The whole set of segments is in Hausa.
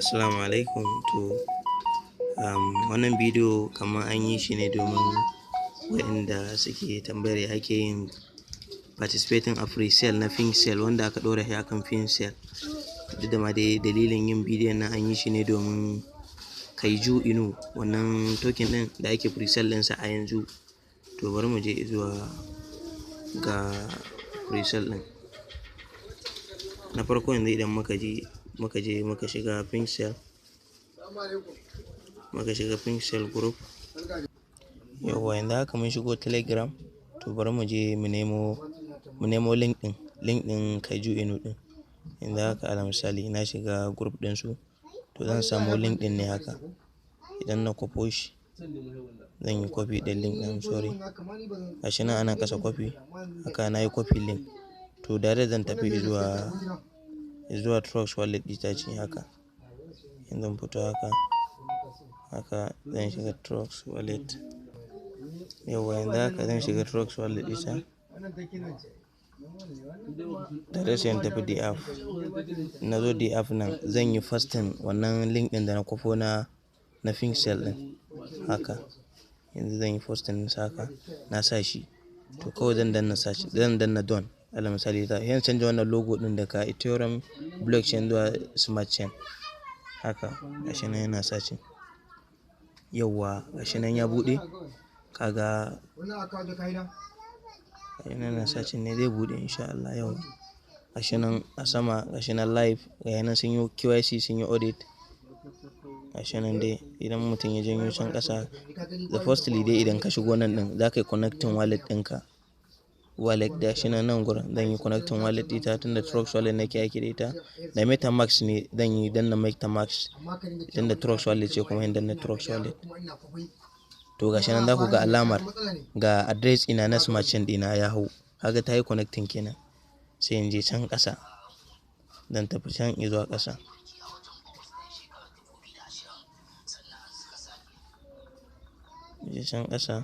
Assalamu alaikum. To, wannan bidiyo kamar an yi shi ne domin waɗanda suke tambayar ya ake yin participating a pre-sale na PinkSale wanda aka ɗora shi akan PinkSale. Duk da ma dai dalilin yin bidiyon nan an yi shi ne domin Kaiju Inu, wannan token ɗin da ake pre-sale ɗinsa a yanzu. To, bari mu je zuwa ga pre-sale ɗin. Na farko, yanzu idan muka je muka shiga PinkSale, muka shiga PinkSale group. Yauwa, yanzu haka mun shigo Telegram. To, bari mu je mu nemo link ɗin Kaiju Inu ɗin. Yanzu haka, alal misali, na shiga group ɗinsu, to zan samu link ɗin ne haka. Idan na kwafo shi, zan yi copy ɗin link ɗin. Sorry, gashi nan ana ƙasa, copy. Haka na yi copy link. To, direct zan tafi zuwa Trust Wallet ɗita ce haka. Yanzu zan fito haka, haka zan shiga Trust Wallet. Yauwa, yanzu haka zan shiga Trust Wallet ɗita. Direct sai in tafi the app. Na zo the app nan, zan yi pasting wannan link ɗin da na kwafo na PinkSale ɗin haka. Yanzu zan yi pasting ɗinsa haka, na sa shi. To, kawai zan danna search, zan danna done. Alal misali, sai in canja wannan logo ɗin daga Ethereum blockchain zuwa Smart Chain. Haka, gashi nan yana searching. Yauwa, gashi nan ya buɗe. Kaga, gashi nan yana searching ne, zai buɗe in sha Allah yau. Gashi nan a sama, gashi nan live, gashi nan sun yi KYC, sun yi audit. Gashi nan dai, idan mutum ya janyo can ƙasa, the firstly dai, idan ka shigo nan ɗin, za ka yi connecting wallet ɗinka. Wallet, gashi nan, nan gurin zan yi connecting wallet ɗita tunda Trust Wallet nake aiki da ita. Da MetaMask ne zan yi danna MetaMask, tunda Trust Wallet ce kuma in danna Trust Wallet. To, gashi nan za ku ga alamar ga address ina na Smart Chain ɗina ya hau. Kaga ta yi connecting kenan. Sai in je can ƙasa. Zan tafi can izuwa ƙasa. Je can ƙasa.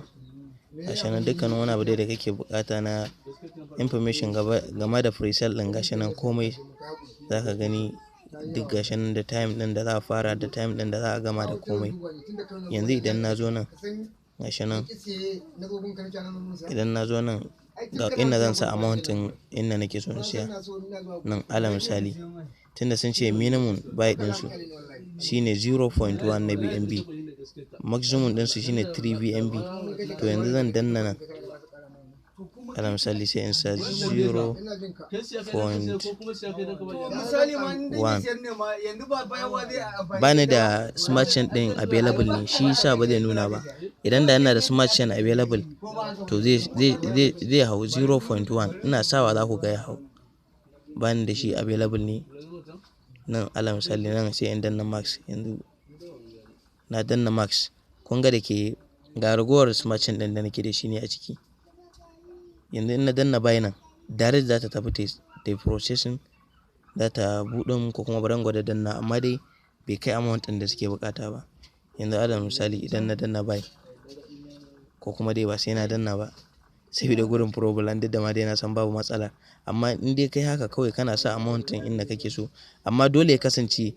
Gashi nan, dukkanin wani abu dai da kake buƙata na information game da pre-sale ɗin, gashi nan komai za ka gani duk. Gashi nan da time ɗin da za a fara, da time ɗin da za a gama, da komai. Yanzu idan na zo nan, gashi nan, idan na zo nan ga inda zan sa amount ɗin inda nake so in siya. Nan, alal misali, tunda sun ce minimum buy ɗinsu shine 0.1 na BNB, maximum ɗinsu shine 3 BNB. To, yanzu zan danna nan, alal misali, sai in sa 0.1. Bani da Smart Chain ɗin available ne, shi yasa ba zai nuna ba. Idan da ina da Smart Chain available, to zai hau 0.1. Ina sawa za ku ga ya hau. Bani da shi available ne. Nan, alal misali, nan sai in danna max. Yanzu na danna max, kun ga da ke ga ragowar Smart Chain ɗin da nake da shi ne a ciki. Yanzu in na danna buy nan, direct za ta tafi ta yi processing, za ta buɗe mun, ko kuma bari in gwada danna, amma dai bai kai amount ɗin da suke buƙata ba. Yanzu, alal misali, idan na danna buy, ko kuma dai ba sai na danna ba saboda gurin problem, duk da ma dai na san babu matsala. Amma in dai kai haka kawai kana sa amount ɗin inda kake so, amma dole ya kasance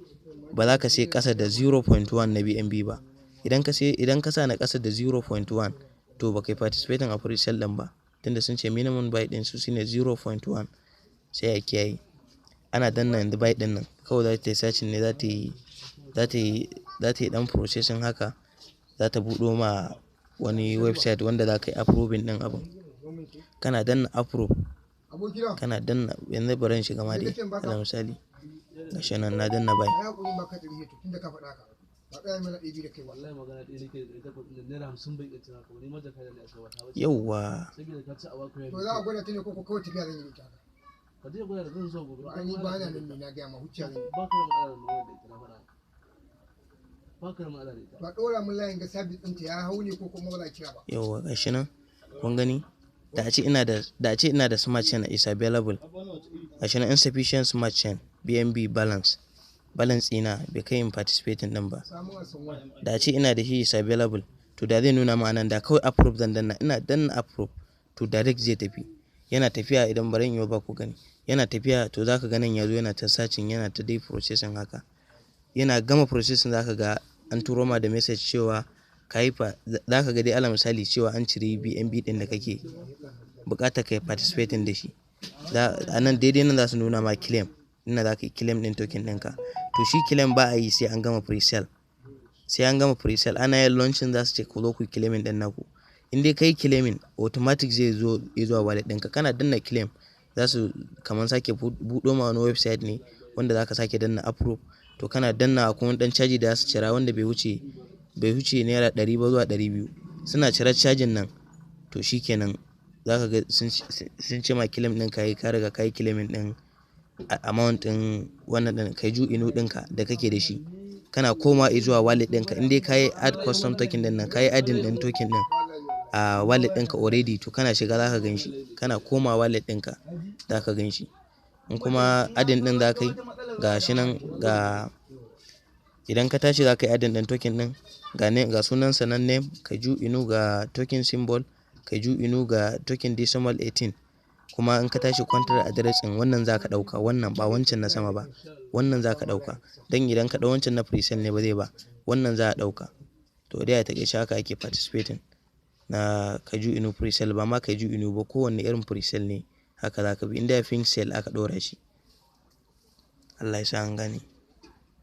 ba za ka sai ƙasa da 0.1 na BNB ba. Idan ka sa na ƙasa da 0.1, to ba kai participating a pre-sale ɗin ba, tunda sun ce minimum buy ɗin su shine 0.1. Sai a kiyaye. Ana danna yanzu buy ɗin nan, kawai za ta yi searching ne, za ta yi ɗan processing haka, za ta buɗo ma wani website wanda za ka yi approving ɗin abun. Kana danna approve, kana danna. Yanzu bari in shiga ma dai, alal misali, gashi nan na danna buy. Ba mana ɗaya biyu da kai. Wallahi magana ɗaya nake da 800 ɗin, ₦50 bai iya cin haka ba. Ni ma jaka da ne a sai wata. Yauwa. Saboda ka ci a baka. To, za a gwada ta ne ko kawai tafiya zan yi da ita? Ka je gwada da zan zuwa gobe. To, ni ba na nan ne, na gaya ma, huciya zan yi. Ba ka da matsala da ita, na faɗa. Ba ka da matsala da ita. Ba ɗora mun layin ga sabis ɗinta ya hau ne ko kuma ba za a kira ba. Yauwa, gashi nan kun gani. Da a ce ina da Smart Chain is available. Gashi nan, insufficient Smart Chain BNB balance. Balance ɗina bai kai in participating ɗin ba. Da a ce ina da shi is available, to da zai nuna ma nan, da kawai approve zan danna. Ina danna approve, to direct zai tafi. Yana tafiya, idan bari in yi ba ku gani. Yana tafiya, to za ka ga nan ya zo yana ta searching, yana ta dai processing haka. Yana gama processing, za ka ga an turo ma da message cewa ka yi fa, za ka ga dai, ala misali, cewa an ciri BNB ɗin da kake buƙatar kai participating da shi. A nan daidai nan za su nuna ma claim inda za ka yi claim ɗin token ɗinka. To, shi claim ba a yi sai an gama pre-sale. Sai an gama pre-sale, ana yin launching, za su ce ku zo ku yi claiming ɗin naku. In dai ka yi claiming, automatic zai zo zuwa wallet ɗinka. Kana danna claim, za su kamar sake buɗo ma wani website ne wanda za ka sake danna approve. To, kana danna, kuma ɗan caji da za su cira wanda bai wuce ₦100 ba zuwa 200. Suna cirar cajin nan, to shikenan, za ka ga sun ce ma claim ɗin ka yi, ka riga ka yi claiming ɗin amount ɗin wannan ɗin Kaiju Inu ɗinka da kake da shi. Kana koma zuwa wallet ɗinka, in dai ka yi add custom token ɗin nan, ka yi adding ɗin token ɗin a wallet ɗinka already, to kana shiga za ka gan shi. Kana koma wallet ɗinka za ka gan shi. In kuma adding ɗin za ka yi, ga shi nan, ga idan ka tashi za ka yi adding ɗin token ɗin, ga name, ga sunansa nan, name Kaiju Inu, ga token symbol Kaiju Inu, ga token decimal 18. Kuma in ka tashi contract address ɗin, wannan za ka ɗauka, wannan, ba wancan na sama ba, wannan za ka ɗauka. Don idan ka ɗau wancan, na presale ne, ba zai ba, wannan za a ɗauka. To dai, a taƙaice haka ake participating na Kaiju Inu presale. Ba ma Kaiju Inu ba, kowanne irin presale ne, haka za ka bi in dai PinkSale aka ɗora shi. Allah ya sa an gane.